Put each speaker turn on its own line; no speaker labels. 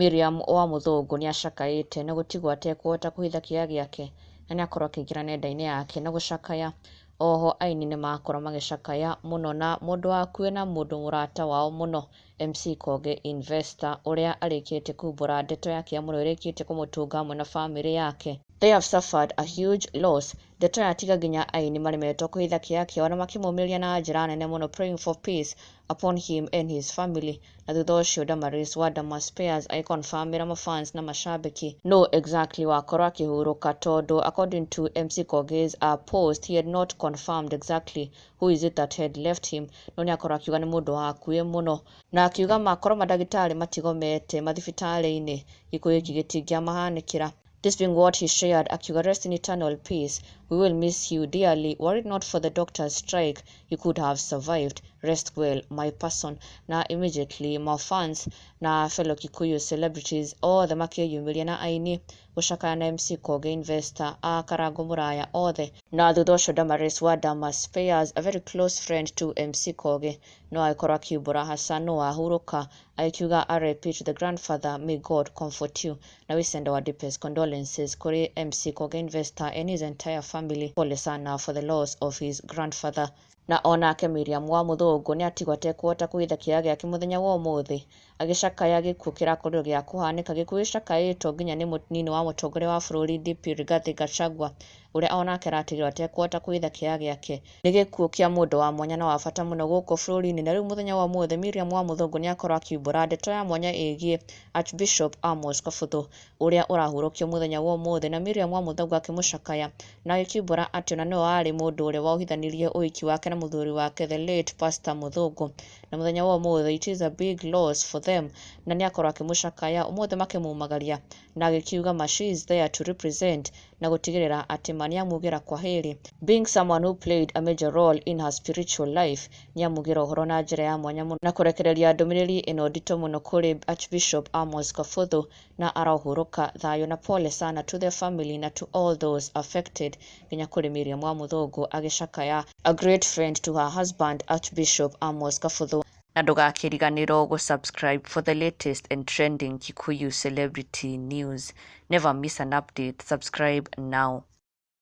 Miriam wa Mũthũngũ nĩ acakaĩte na gũtigwo atekũhota kũhitha kĩeha gĩake na nĩ akorwo akĩingĩra nenda-inĩ yake na gũcakaya. Oho aini nĩ makorwo magĩcakaya mũno na mũndũ wa hakuhĩ na mũndũ mũrata wao mũno MC Kogi Investor ũrĩa arĩkĩtie kumbũra ndeto ya kĩeha mũno ĩrĩkĩtie kũmũtunga hamwe na bamĩrĩ yake. They have suffered a huge loss. Ndeto yatiga nginya aini maremetwo kũhitha kĩeha kĩao na makĩmũmĩrĩria na njĩra nene mũno, praying for peace upon him and his family. Na thutha ũcio Damaris wa Dama Spares agĩconfirmĩra mafans na mashabiki no exactly wakorwo akĩhurũka, tondũ according to MC Kogi's post, he had not confirmed exactly who is it that had left him, no nĩ akorwo akiuga nĩ mũndũ wa hakuhĩ mũno na akiuga makorwo mandagĩtarĩ matigomete mathibitarĩ-inĩ gĩkuũ gĩkĩ gĩtingĩamahanĩkĩra. This being what he shared, akiuga, "Rest in eternal peace. We will miss you dearly. Were it not for the doctor's strike, you could have survived. Rest well, my person." Na immediately my fans na fellow Kikuyu celebrities othe makĩyumĩria na aini gũcakaya na MC Kogi Investor a Karango Mũraya othe. Na thutha ũcio Damaris wa Dama Spares, a very close friend to MC Kogi, no agĩkorwo akiumbũra hasa no ahurũka, agĩkiuga, "RIP to the grandfather, may God comfort you." Na we send our deepest condolences kũrĩ MC Kogi Investor and his entire family. Pole sana for the loss of his grandfather. Na onake Miriam wa Mũthũngũ nĩ atigwo atekũhota kũhitha kĩeha gĩake mũthenya wa ũmũthĩ agĩcakaya gĩkuũ kĩrakorirwo gĩa kũhanĩka, gĩkuũ gĩcakaĩtwo nginya nĩ mũnini wa mũtongoria wa bũrũri DP Rigathi Gachagua, ũrĩa onake aratigirwo atekũhota kũhitha kĩeha gĩake nĩ gĩkuũ kĩa mũndũ wa mwanya na wa bata mũno gũkũ bũrũri-inĩ. Na rĩu mũthenya wa ũmũthĩ Miriam wa Mũthũngũ nĩ akorwo akiumbũra ndeto ya mwanya ĩgiĩ Archbishop Amos Kabuthu ũrĩa ũrahurũkio mũthenya wa ũmũthĩ, na Miriam wa Mũthũngũ akĩmũcakaya na agĩkiumbũra atĩ ona nĩwe warĩ mũndũ ũrĩa waũhithanirie ũhiki wake na mũthuri wake, the late Pastor Mũthũngũ. Na mũthenya wa ũmũthĩ it is a big loss for them, na nĩ akorwo akĩmũcakaya ũmũthĩ makĩmumagaria na agĩkiuga ma she is there to represent na gũtigĩrĩra atĩ ma nĩamugĩra kwaheri, being someone who played a major role in her spiritual life. Nĩamugĩra ũhoro na njĩra ya mwanya mũno na kũrekereria ndũmĩrĩri ĩno nditũ mũno kũrĩ Archbishop Amos Kabuthu na arohurũka thayũ, na pole sana to the family na to all those affected, nginya kũrĩ Miriam wa Mũthũngũ agĩcakaya a great friend to her husband, Archbishop Amos Kabuthu. Na ndũgakĩriganĩrwo gũ-subscribe for the latest and trending Kikuyu celebrity news. Never miss an update. Subscribe now.